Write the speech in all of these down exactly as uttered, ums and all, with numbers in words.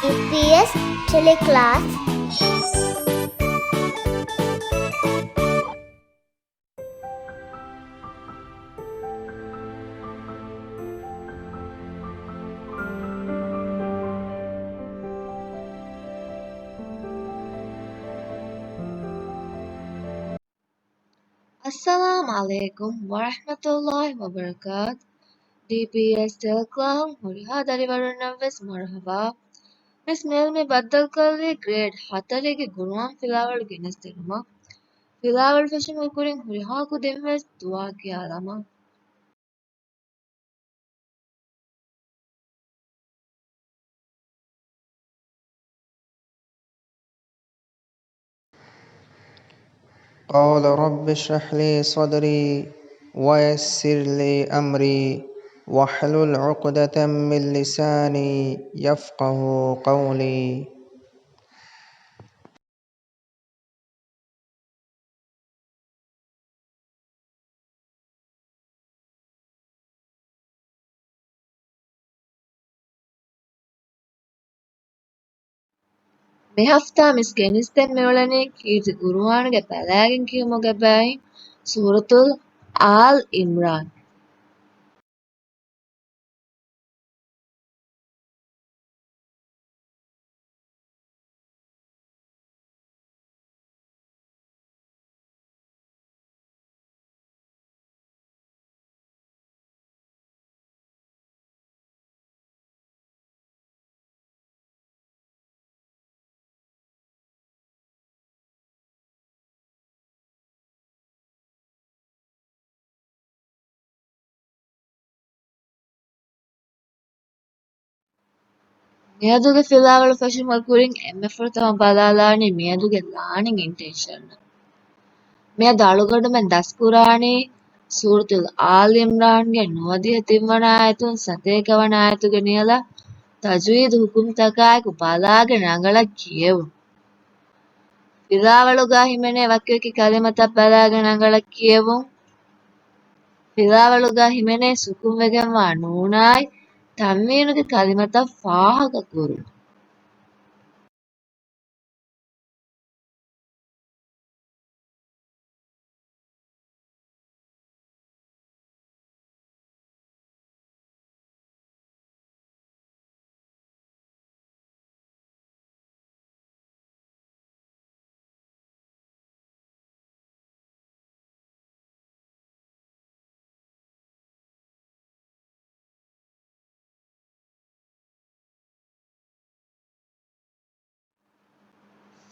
ޑީޕީއެސް ޓެލެކްލާސް. އައްސަލާމް ޢަލައިކުމް ވަރަޙްމަތުﷲި ވަބަރަކާތު. ޑީޕީއެސް ޓެލެކްލާހުން ހުރިހާ ދަރިވަރުންނަށްވެސް މަރުޙަބާ. މިސް މޭލް މި ބައްދަލުކޮށްލީ ގްރޭޑް ހަތަރެއްގެ ގުރުއާން ފިލާވަޅު ގެނެސްދިނުމަށް. ފިލާވަޅު ފެށުމުގެ ކުރިން ހުރިހާ ކުދިންވެސް ދުޢާ ކިޔާލަމާ. قال رب اشرح لي صدري ويسر لي أمري واحلل عقدة من لساني يفقهوا قولي. މި ހަފްތާ މިސް ގެނެސްދޭން މިއުޅެނީ ކީރިތި ގުރުއާންގެ ބަލާގެން ކިޔުމުގެ ބައިން ސޫރަތުލް އާލް އިމްރާން. މިއަދުގެ ފިލާވަޅު ފެށުމުގެ ކުރިން އެންމެ ފުރަތަމަ ބަލާލާނީ މިއަދުގެ ލާނިން އިންޓެންޝަން. މިއަދު އަޅުގަނޑުމެން ދަސްކުރާނީ ސޫރަތުލް އާލް އިމްރާންގެ ނުވަދިހަ ތިންވަނަ އާޔަތުން ސަތޭކަވަނަ އާޔަތުގެ ނިޔަލަށް ތަޖްވީދު ހުކުމްތަކާއެކު ބަލާގެން ރަނގަޅަށް ކިޔެވުން. ފިލާވަޅުގަ ހިމެނޭ ވަކިވަކި ކަލިމަތައް ބަލާގެން ރަނގަޅަށް ކިޔެވުން. ފިލާވަޅުގަ ހިމެނޭ ސުކުންވެގެންވާ ނޫނާއި ތަންވީނުގެ ކަލިމަތައް ފާހަގަކުރުން.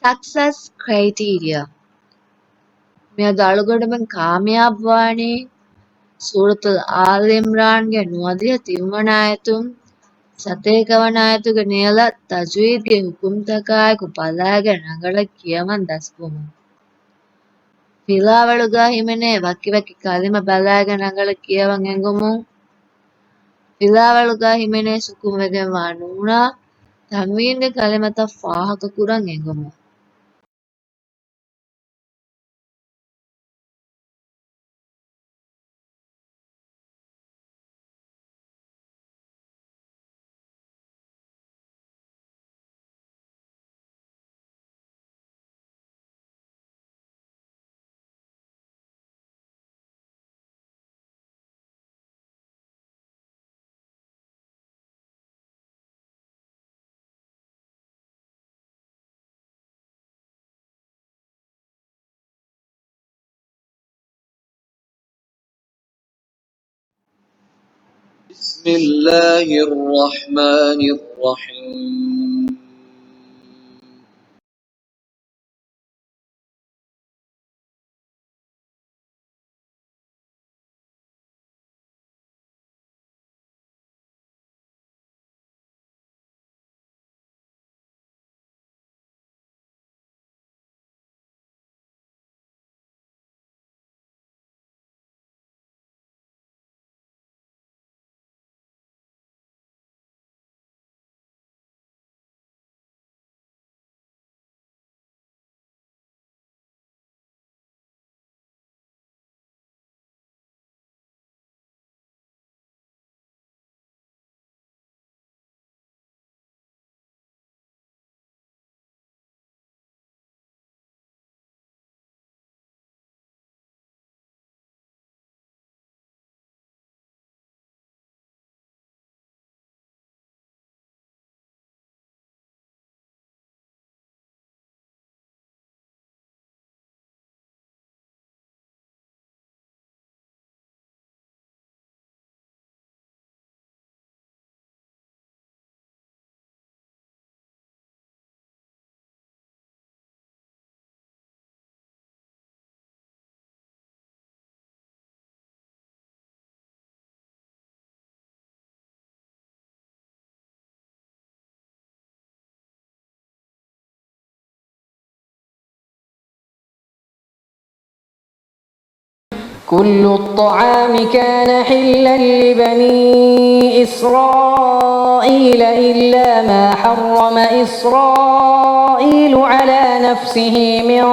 ސަކްސަސް ކްރައިޓީރިއާ. މިއަދު އަޅުގަނޑުމެން ކާމިޔާބުވާނީ ސޫރަތުލް އާލް އިމްރާންގެ ނުވަދިހަ ތިންވަނަ އާޔަތުން ސަތޭކަވަނަ އާޔަތުގެ ނިޔަލަށް ތަޖްވީދްގެ ހުކުމްތަކާއެކު ބަލާގެން ރަނގަޅަށް ކިޔަވަން ދަސްވުމުން. ފިލާވަޅުގަ ހިމެނޭ ވަކިވަކި ކަލިމަ ބަލާގެން ރަނގަޅަށް ކިޔަވަން އެނގުމުން. ފިލާވަޅުގަ ހިމެނޭ ސުކުންވެގެންވާ ނޫނާ ތަންވީންގެ ކަލިމަތައް ފާހަގަކުރަން އެނގުމުން. بسم الله الرحمن الرحيم. كل الطعام كان حلا لبني إسرائيل إلا ما حرم إسرائيل على نفسه من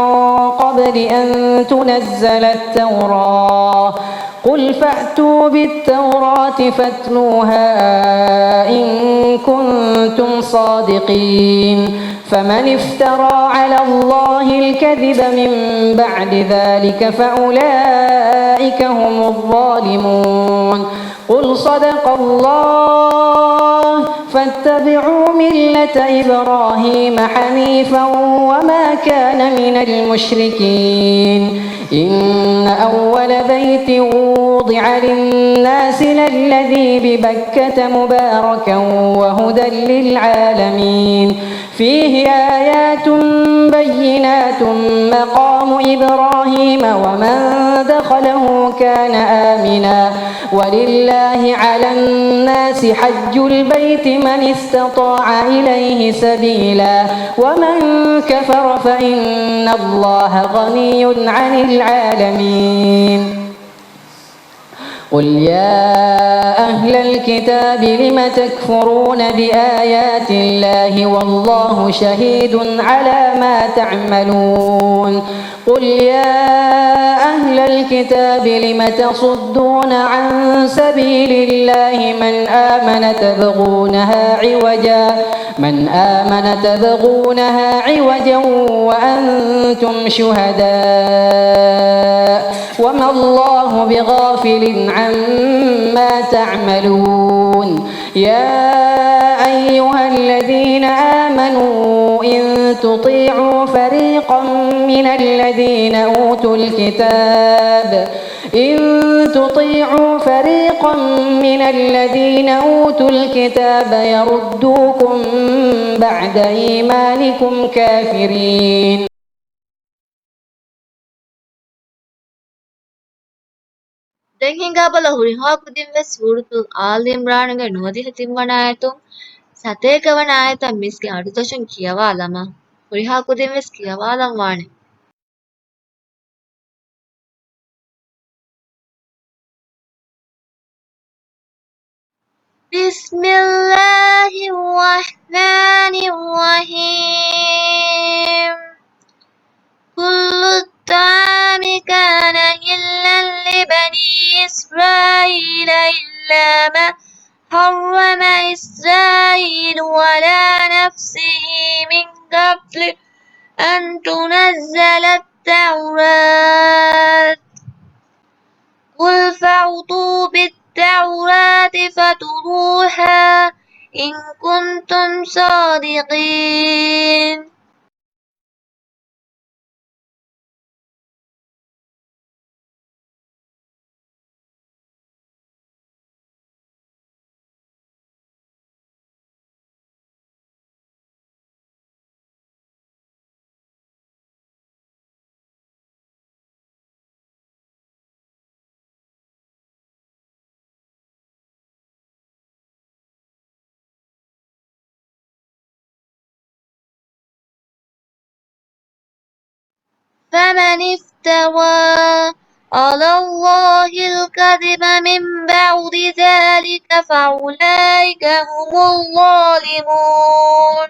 قبل أن تنزل التوراة. قل فأتوا بالتوراة فاتلوها إن كنتم صادقين. فمن افترى على الله الكذب من بعد ذلك فأولئك هم الظالمون. قل صدق الله فاتبعوا ملة إبراهيم حنيفا وما كان من المشركين. إن أول بيت وضع للناس للذي ببكة مباركا وهدى للعالمين. فيه آيات بينات مقام إبراهيم ومن دخله كان آمنا. ولله على الناس حج البيت من استطاع إليه سبيلا ومن كفر فإن الله غني عن العالمين. قل يا أهل الكتاب لم تكفرون بآيات الله والله شهيد على ما تعملون. قل يا أهل الكتاب لم تصدون عن سبيل الله من آمن تبغونها عوجا، من آمن تبغونها عوجا وأنتم شهداء وما الله بغافل عما تعملون. يا أيها الذين آمنوا إن تطيعوا فريقا من الذين أوتوا الكتاب، إن تطيعوا فريقا من الذين أوتوا الكتاب يردوكم بعد إيمانكم كافرين. ދެން ހިނގާބަލަ، ހުރިހާ ކުދިން ވެސް ސޫރަތުލް އާލި އިމްރާނުގެ ނުވަދިހަ ތިން ވަނަ އާޔަތުން ސަތޭކަ ވަނަ އާޔަތަށް މީސްގެ އަޑުތަށުން ކިޔަވާލަމާ. ހުރިހާ ކުދިން ވެސް ކިޔަވާލަން ވާނެ. بسم الله الرحمن الرحيم. كل الطعام كان حلا لبني إسرائيل إلا ما حرم إسرائيل على نفسه من قبل أن تنزل التوراة. قل فأتوا بالتوراة فاتلوها إن كنتم صادقين. فمن افترى على الله الكذب من بعد ذلك فأولئك هم الظالمون.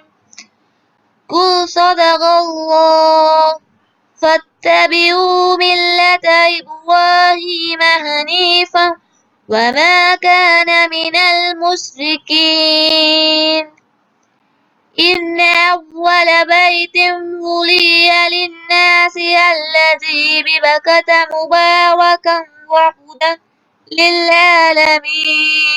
قل صدق الله فاتبعوا ملة إبراهيم حنيفا وما كان من المشركين. إن أول بيت وضع للناس للذي ببكة مباركا وهدى للعالمين.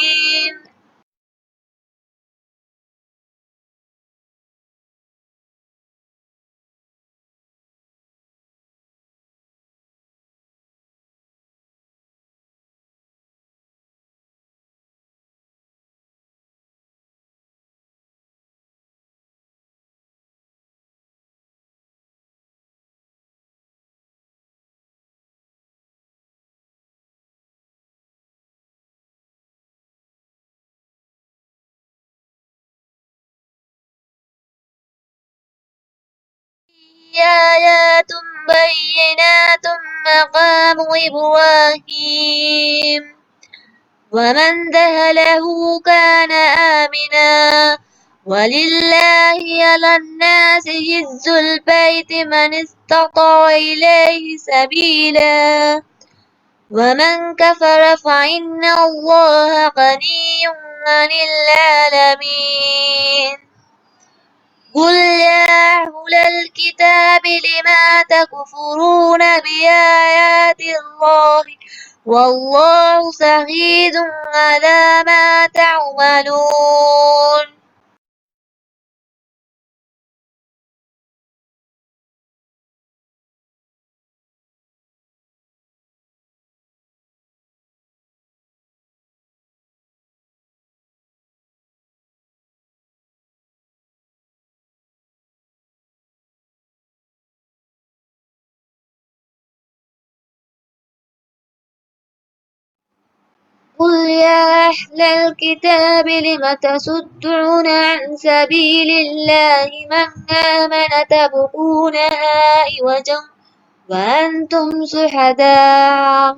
فيه آيات بينات مقام إبراهيم ومن دخله كان آمنا ولله على الناس حج البيت من استطاع إليه سبيلا ومن كفر فإن الله غني عن العالمين. قل يا أهل الكتاب لم تكفرون بآيات الله والله شهيد على ما تعملون. قل يا أهل الكتاب لم تصدون عن سبيل الله من آمن تبغونها عوجا وأنتم شهداء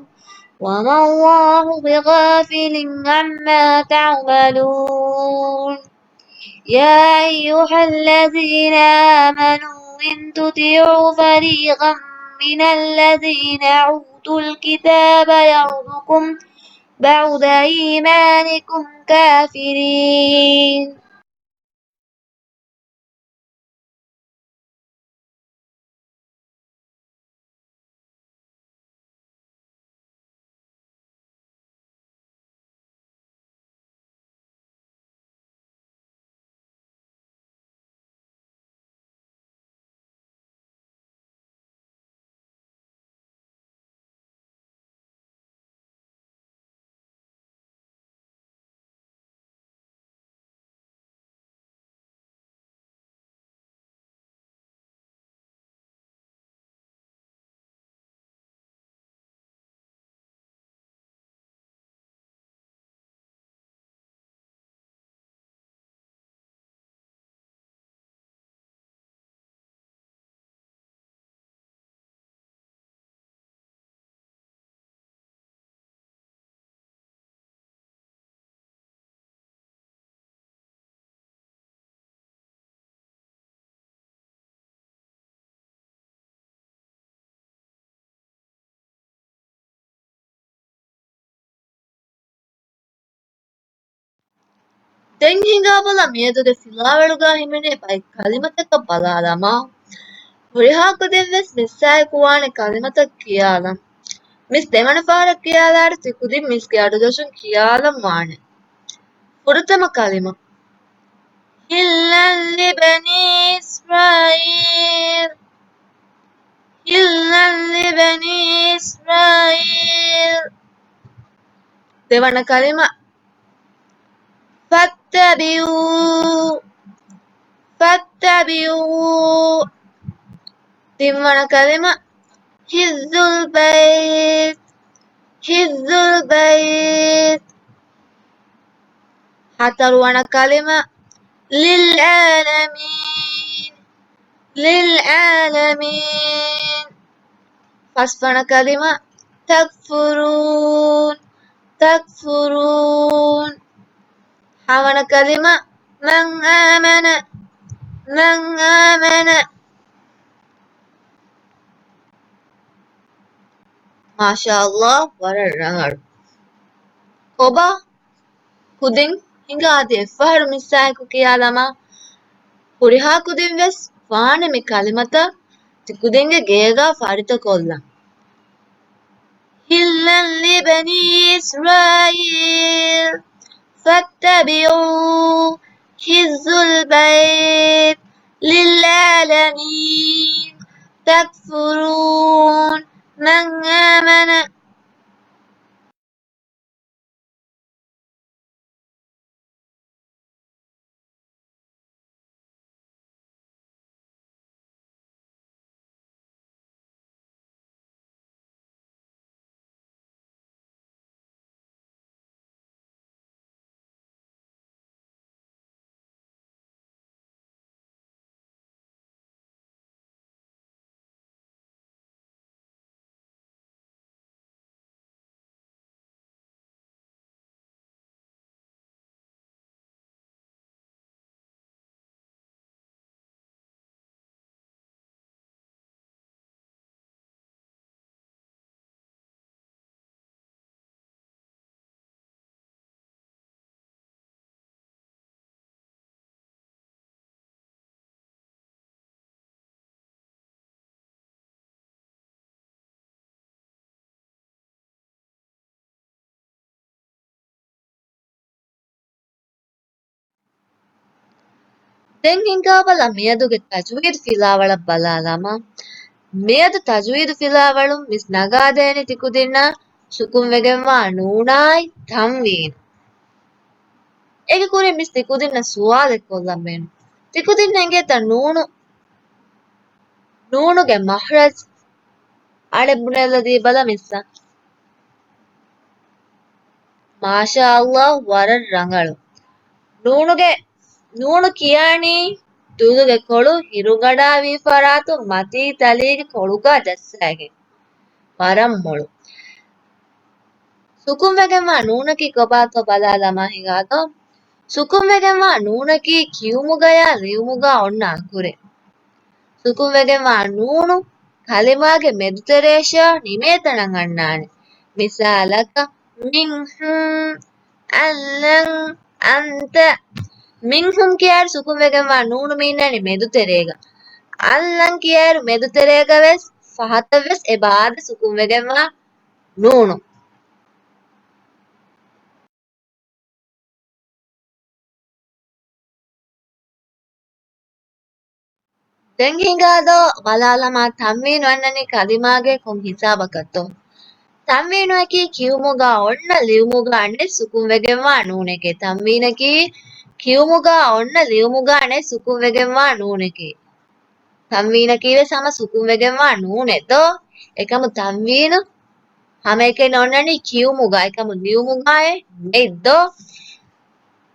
وما الله بغافل عما تعملون. يا أيها الذين آمنوا إن تطيعوا فريقا من الذين أوتوا الكتاب يردوكم بعد إيمانكم كافرين. ދެން ހިނގާބަލަ، މިއަދުގެ ފިލާވަޅުގަ ހިމެނޭ ބައެއް ކަލިމަތަކަށް ބަލާލަމާ، ހުރިހާ ކުދިން ވެސް މިސްއާއެކު ވާނެ ކަލިމަތައް ކިޔާލަން. މިސް ދެވަނަ ފަހަރަށް ކިޔާލާއިރު ތި ކުދިން މިސްގެ އަޑުދޮށުން ކިޔާލަން ވާނެ. ފުރަތަމަ ކަލިމަ. حلا لبني إسرائيل. حلا لبني إسرائيل. ދެވަނަ ކަލިމަ. فاتبعوا. فاتبعوا. ތިންވަނަ ކަލިމަ. حج البيت. حج البيت. ހަތަރުވަނަ ކަލިމަ. للعالمين. للعالمين. ފަސްވަނަ ކަލިމަ. تكفرون. تكفرون. ހަވަނަ ކަލިމަ. من آمن. من آمن. މާޝާﷲ، ވަރަށް ރަނގަޅު. ކޮބާ؟ ކުދިން ހިނގާ އަދި އެއްފަހަރު މިސްއާއެކު ކިޔާލަމާ، ހުރިހާ ކުދިން ވެސް ވާނެ މި ކަލިމަތައް ތި ކުދިންގެ ގޭގަ ފާޑިތަކޮށްލަން. حلا لبني إسرائيل فاتبعوا حج البيت للعالمين تكفرون من آمن. ދެން ހިނގާބަލަ މިއަދުގެ ތަޖްވީދު ފިލާވަޅަށް ބަލާލަމާ. މިއަދު ތަޖްވީދު ފިލާވަޅުން މިސް ނަގާދޭނެ ތިކުދިންނަށް ސުކުންވެގެންވާ ނޫނާއި ތަންވީނު. އޭގެ ކުރިން މިސް ތިކުދިންނަށް ސުވާލެއް ކޮށްލަން ބޭނުން. ތިކުދިން އެނގޭތަ ނޫނު، ނޫނުގެ މަހްރަޖް އަޅެ ބުނެލަދީބަލަ މިސްއަށް. މާޝާﷲ ވަރަށް ރަނގަޅު. ނޫނުގެ، ނޫނު ކިޔާނީ ދުލުގެ ކޮޅު ހިރުގަޑާވީ ފަރާތުން މަތީ ތަލީގެ ކޮޅުގަ ޖައްސައިގެން. ވަރަށް މޮޅު. ސުކުންވެގެންވާ ނޫނަކީ ކޮބާތޯ ބަލާލަމާ ހިނގާތޯ؟ ސުކުންވެގެންވާ ނޫނަކީ ކިޔުމުގަޔާ ލިޔުމުގަ އޮންނަ އަކުރެއް. ސުކުންވެގެންވާ ނޫނު ކަލިމާގެ މެދުތެރޭށާ ނިމޭތަނަށް އަންނާނެ. މިސާލަކަށް، މިންހުމް، އައްލަން، އަންތަ. މިންހުމް ކިޔާއިރު ސުކުންވެގެންވާ ނޫނު މީންނާނެ މެދުތެރޭގަ. އައްލަން ކިޔާއިރު މެދުތެރޭގަ ވެސް ފަހަތަށް ވެސް އެބަ އާދެ ސުކުންވެގެންވާ ނޫނު. ދެން ހިނގާދޯ ބަލާލަމާ ތަންވީނު އަންނަނީ ކަލިމާގެ ކޮން ހިސާބަކަށްތޯ؟ ތަންވީނުއަކީ ކިޔުމުގަ އޮންނަ ލިޔުމުގަ ނެތް ސުކުންވެގެންވާ ނޫނެކޭ. ތަންވީނަކީ ކިޔުމުގަ އޮންނަ ލިޔުމުގަ ނެތް ސުކުންވެގެންވާ ނޫނެކޭ. ތަންވީނަކީ ވެސް ހަމަ ސުކުންވެގެންވާ ނޫނެއް ދޯ؟ އެކަމު ތަންވީނު ހަމައެކަނި އޮންނަނީ ކިޔުމުގަ، އެކަމު ލިޔުމުގައެއް ނެތް ދޯ؟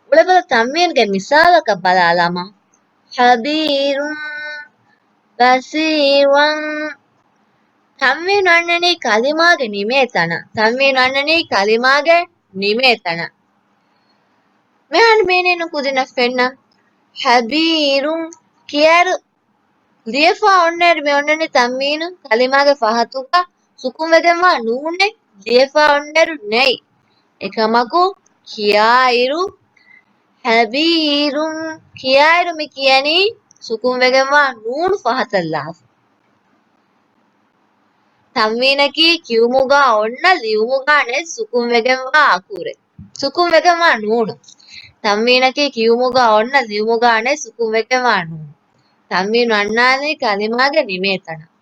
އުޅެބަލަ ތަންވީނުގެ މިސާލަކަށް ބަލާލަމާ. ޚަބީރުން، ބަޞީރުން. ތަންވީނު އަންނަނީ ކަލިމާގެ ނިމޭ ތަނަށް. ތަންވީނު އަންނަނީ ކަލިމާގެ ނިމޭ ތަނަށް. މިހާރު މީނީނު ކުދިންނަށް ފެންނަ. ޚަބީރުން ކިޔާއިރު ލިޔެފާ އޮންނައިރު މި އޮންނަނީ ތަންވީނު ކަލިމާގެ ފަހަތުގަ ސުކުންވެގެންވާ ނޫނެއް ލިޔެފާ އޮންނައިރު ނެތް. އެކަމަކު ކިޔާއިރު، ޚަބީރުން ކިޔާއިރު މި ކިޔަނީ ސުކުންވެގެންވާ ނޫނު ފަހަތަށް ލާފަ. ތަންވީނަކީ ކިޔުމުގަ އޮންނަ ލިޔުމުގަ ނެތް ސުކުންވެގެންވާ އަކުރެއް. ސުކުންވެގެންވާ ނޫނު. ތަންވީނަކީ ކިޔުމުގަ އޮންނަ ލިޔުމުގަ ނެތް ސުކުންވެގެންވާ ނޫނު. ތަންވީނު އަންނާނީ ކަލިމާގެ ނިމޭ ތަނަށް.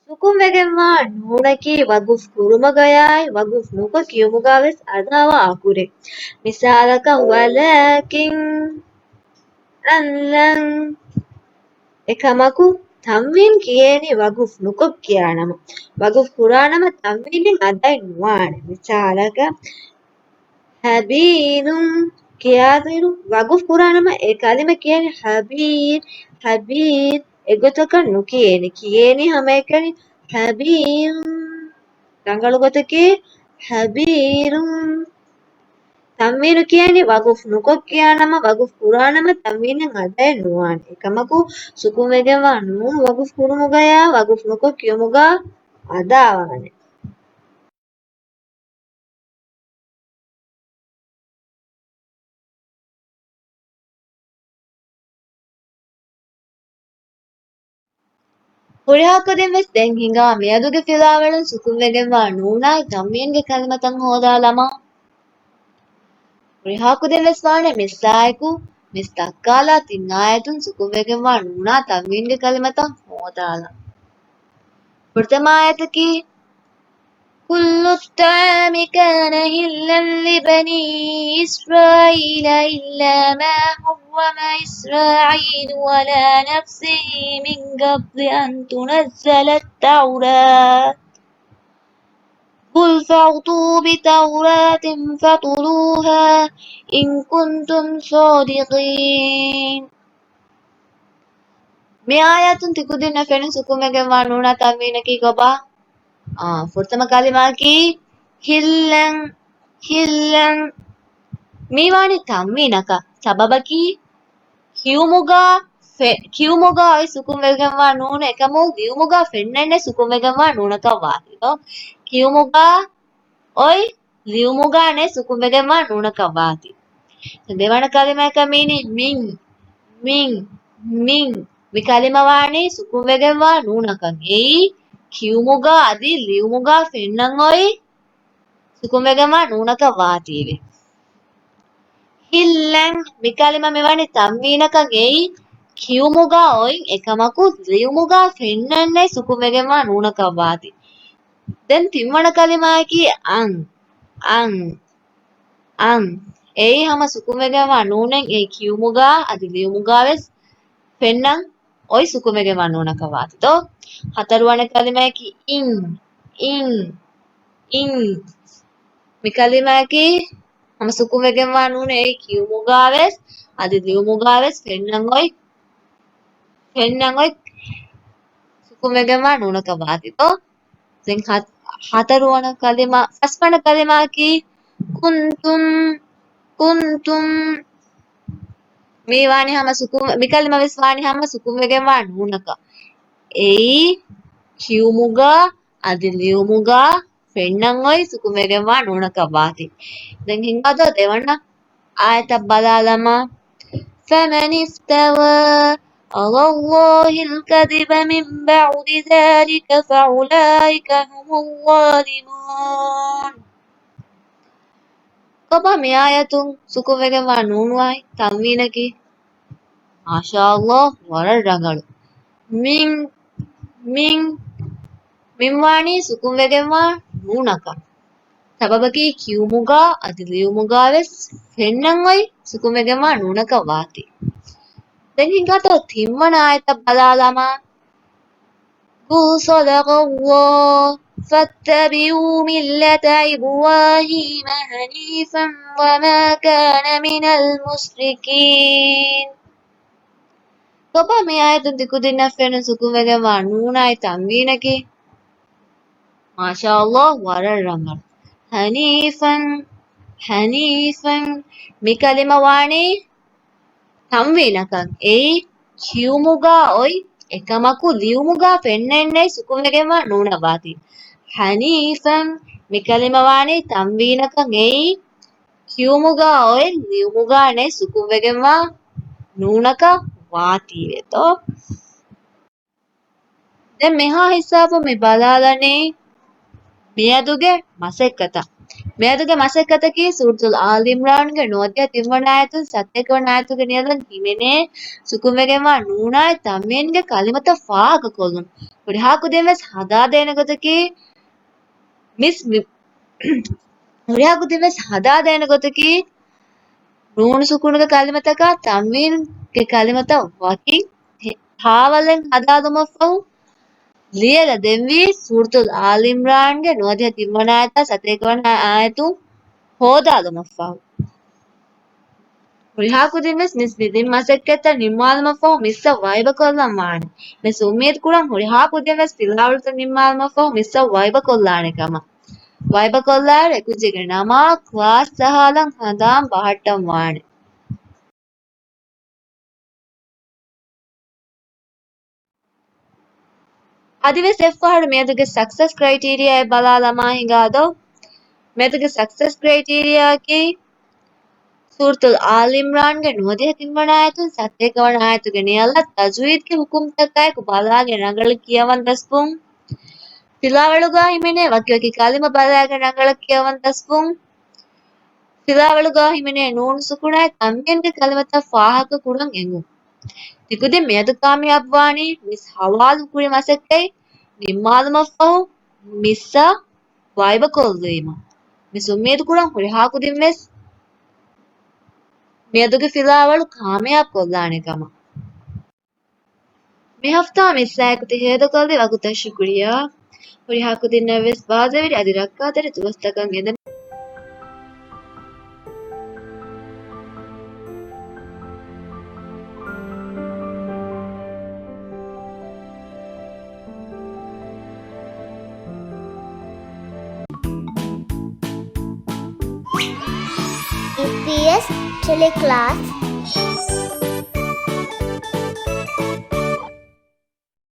ސުކުންވެގެންވާ ނޫނަކީ ވަގުފް ކުރުމުގަޔާއި ވަގުފް ނުކޮށް ކިޔުމުގަ ވެސް އަދާވާ އަކުރެއް. މިސާލަކަށް، ވަލާކިން، އައްލަން. އެކަމަކު، ތަންވީން ކިޔޭނީ ވަގުފް ނުކޮށް ކިޔާނަމަ، ވަގުފް ކުރާނަމަ ތަންވީނެއް އަދައެއް ނުވާނެ. މިސާލަކަށް، ޚަބީރުން ކިޔާއިރު ވަގުފް ކުރާނަމަ އެ ކަލިމަ ކިޔަނީ ޚަބީރް، ޚަބީރް. އެގޮތަކަށް ނުކިޔޭނެ. ކިޔޭނީ ހަމައެކަނި ޚަބީރުން. ރަނގަޅު ގޮތަކީ ޚަބީރުން. ތަންވީނު ކިޔަނީ ވަގުފް ނުކޮށް ކިޔާނަމަ، ވަގުފް ކުރާނަމަ ތަންވީނެއް އަދައެއް ނުވާނެ. އެކަމަކު، ސުކުންވެގެންވާ ނޫނު ވަގުފް ކުރުމުގަޔާ ވަގުފް ނުކޮށް ކިޔުމުގަ އަދާވާނެ. ހުރިހާ ކުދިން ވެސް ދެން ހިނގާ މިއަދުގެ ފިލާވަޅުން ސުކުންވެގެންވާ ނޫނާއި ތަންވީންގެ ކަލިމަތައް ހޯދާލަމާ. ހުރިހާ ކުދިން ވެސް ވާނެ މިސްއާއެކު، މިސް ދައްކާލާ ތިން އާޔަތުން ސުކުންވެގެންވާ ނޫނާ ތަންވީންގެ ކަލިމަތައް ހޯދާލަން. ފުރަތަމަ އާޔަތަކީ، كل الطعام كان حلا لبني إسرائيل إلا ما حرم إسرائيل على نفسه من قبل أن تنزل التوراة. قل فأتوا بالتوراة فاتلوها إن كنتم صادقين. މި އާޔަތުން ތިކުދިންނަށް ފެނުން ސުކުންވެގެންވާ ނޫނާ ތަންވީނަކީ ކޮބާ؟ އާ، ފުރަތަމަ ކަލިމާއަކީ ހިއްލަން، ހިއްލަން. މީވާނީ ތަންވީނަކަށް. ސަބަބަކީ ކިޔުމުގަ ފެ-، ކިޔުމުގަ އޮތް ސުކުންވެގެންވާ ނޫނު އެކަމު ލިޔުމުގަ ފެންނަންނެ ސުކުންވެގެންވާ ނޫނަކަށް ވާތީ. ކިޔުމުގަ އޮތް ލިޔުމުގަ ނެތް ސުކުންވެގެންވާ ނޫނަކަށް ވާތީ. ދެވަނަ ކަލިމައަކަށް މީނީ މިން، މިން، މިން. މި ކަލިމަ ވާނީ ސުކުންވެގެންވާ ނޫނަކަށް. އެއީ ކިޔުމުގާ އަދި ލިޔުމުގާ ފެންނަން އޮތް ސުކުންވެގެންވާ ނޫނަކަށް ވާތީވެ. ހިއްލެން މި ކަލިމަ މިވަނީ ތަންވީނަކަށް އެއީ ކިޔުމުގާ އޮތް އެކަމަކު ލިޔުމުގާ ފެންނަން އޮތް ސުކުންވެގެންވާ ނޫނަކަށް ވާތީ. ދެން ތިންވަނަ ކަލިމާއަކީ އަން، އަން، އަން. އެއީ ހަމަ ސުކުންވެގެންވާ ނޫނެއް އެއީ ކިޔުމުގާ އަދި ލިޔުމުގާވެސް ފެންނަން އޮތް ސުކުންވެގެންވާ ނޫނަކަށް ވާތީ ދޯ. ހަތަރުވަނަ ކަލިމައަކީ އިން، އިން، އިން. މި ކަލިމައަކީ ހަމަ ސުކުންވެގެންވާ ނޫނެއް އެއީ ކިޔުމުގާވެސް އަދި ލިޔުމުގާވެސް ފެންނަން އޮތް، ފެންނަން އޮތް ސުކުންވެގެންވާ ނޫނަކަށް ވާތީ ދޯ. ދެން ހަ-، ހަތަރުވަނަ ކަލިމަ، ފަސްވަނަ ކަލިމައަކީ ކުންތުމް، ކުންތުމް. މި ވާނީ ހަމަ ސުކުން، މި ކަލިމަ ވެސް ވާނީ ހަމަ ސުކުންވެގެންވާ ނޫނަކަށް. އެއީ ކިޔުމުގާ އަދި ލިޔުމުގާ ފެންނަން އޮތް ސުކުންވެގެންވާ ނޫނަކަށް ވާތީ. ދެން ހިނގާދޯ ދެވަނަ އާޔަތަށް ބަލާލަމާ. فمن افترى على الله الكذب من بعد ذلك فأولئك هم الظالمون. ކޮބާ މި އާޔަތުން ސުކުންވެގެންވާ ނޫނު އާއި ތަންވީނަކީ؟ މާޝާﷲ، ވަރަށް ރަނގަޅު. މިން، މިން، މިން ވާނީ ސުކުންވެގެންވާ ނޫނަކަށް. ސަބަބަކީ ކިޔުމުގާ އަދި ލިޔުމުގާވެސް ފެންނަން އޮތް ސުކުންވެގެންވާ ނޫނަކަށް ވާތީ. ދެން ހިނގާތޯ ތިންވަނަ އާޔަތަށް ބަލާލަމާ. قل صدق الله فاتبعوا ملة إبراهيم حنيفا وما كان من المشركين. ކޮބާ މި އާޔަތުން ތިކުދިންނަށް ފެނުނު ސުކުންވެގެންވާ ނޫނާއި ތަންވީނަކީ؟ މާޝާﷲ، ވަރަށް ރަނގަޅު. ޙަނީފަން، ޙަނީފަން. މި ކަލިމަ ވާނީ ތަންވީނަކަށް އެއީ ކިޔުމުގާ އޮތް އެކަމަކު ލިޔުމުގާ ފެންނަން އޮތް ސުކުންވެގެންވާ ނޫނަށް ވާތީ. ޙަނީފަން. މި ކަލިމަ ވާނީ ތަންވީނަކަށް އެއީ ކިޔުމުގާ އޮތް ލިޔުމުގާ އޮތް ސުކުންވެގެންވާ ނޫނަކަށް ވާތީވެތޯ. ދެން މިހާ ހިސާބުން މި ބަލާލަނީ މިއަދުގެ މަސައްކަތަށް. މިއަދުގެ މަސައްކަތަކީ ސޫރަތުލް އާލި އިމްރާންގެ ނުވަދިހަ ތިންވަނަ އާޔަތުން ސަތޭކަވަނަ އާޔަތުގެ ނިޔަލަށް ހިމެނޭ ސުކުންވެގެންވާ ނޫނާއި ތަންވީންގެ ކަލިމަތައް ފާހަގަކޮށްލުން. ހުރިހާ ކުދިން ވެސް ހަދާދޭނެ ގޮތަކީ މިސް މި-، ހުރިހާ ކުދިން ވެސް ހަދާދޭނެ ގޮތަކީ ނޫނު ސުކޫނުގެ ކަލިމަތަކާ ތަންވީންގެ ކަލިމަތައް ވަކިން ހެ-، ހާވަލެއް ހަދާލުމަށްފަހު، ލިޔެލަ ދެންވީ ސޫރަތުލް އާލި އިމްރާންގެ ނުވަދިހަ ތިންވަނަ އާޔަތާ ސަތޭކަވަނަ އާޔަތުން ހޯދާލުމަށްފަހު. ހުރިހާ ކުދިން ވެސް މިސް މި ދިން މަސައްކަތްތައް ނިންމާލުމަށްފަހު މިސްއަށް ވައިބަކޮށްލަން ވާނެ. މިސް އުއްމީދު ކުރަން ހުރިހާ ކުދިން ވެސް ފިލާވަޅުތައް ނިންމާލުމަށްފަހު މިސްއަށް ވައިބަކޮށްލާނެ ކަމަށް. ވައިބަކޮށްލާއިރު އެކުއްޖެއްގެ ނަމާ ކްލާސް އަހާލަން ހަނދާން ބަހައްޓަން ވާނެ. އަދިވެސް އެއްފަހަރު މިއަދުގެ ސަކްސެސް ކްރައިޓީރިއާއެއް ބަލާލަމާ ހިނގާދޯ. މިއަދުގެ ސަކްސެސް ކްރައިޓީރިއާއަކީ ސޫރަތުލް އާލި އިމްރާންގެ ނުވަދިހަ ތިންވަނަ އާޔަތުން ސަތޭކަވަނަ އާޔަތުގެ ނިޔަލަށް ތަޖްވީދްގެ ހުކުމްތަކާއެކު ބަލާގެން ރަނގަޅަށް ކިޔަވަން ދަސްވުން. ފިލާވަޅުގާ ހިމެނޭ ވަކިވަކި ކަލިމަ ބަލާގެން ރަނގަޅަށް ކިޔަވަން ދަސްވުން. ފިލާވަޅުގާ ހިމެނޭ ނޫނު ސުކުނާއި ތަންވީންގެ ކަލިމަތައް ފާހަގަ ކުރަން އެނގުން. ތިކުދިން މިއަދު ކާމިޔާބުވާނީ މިސް ހަވާލު ކުރި މަސައްކަތް ނިންމާލުމަށްފަހު މިސްއަށް ވައިބަކޮށްލުވީމަ. މިސް އުއްމީދު ކުރަން ހުރިހާ ކުދިން ވެސް މިއަދުގެ ފިލާވަޅު ކާމިޔާބު ކޮށްލާނެ ކަމަށް. މި ހަފްތާ މިސްއާއެކު ތި ހޭދަކޮށްލި ވަގުތަށް ޝުކުރިއްޔާ. ހުރިހާ ކުދިންނަށް ވެސް ބާޒެވެރި އަދި ރައްކާތެރި ދުވަސްތަކަށް އެދެން. އީޕީއެސް ޓެލެކްލާސް.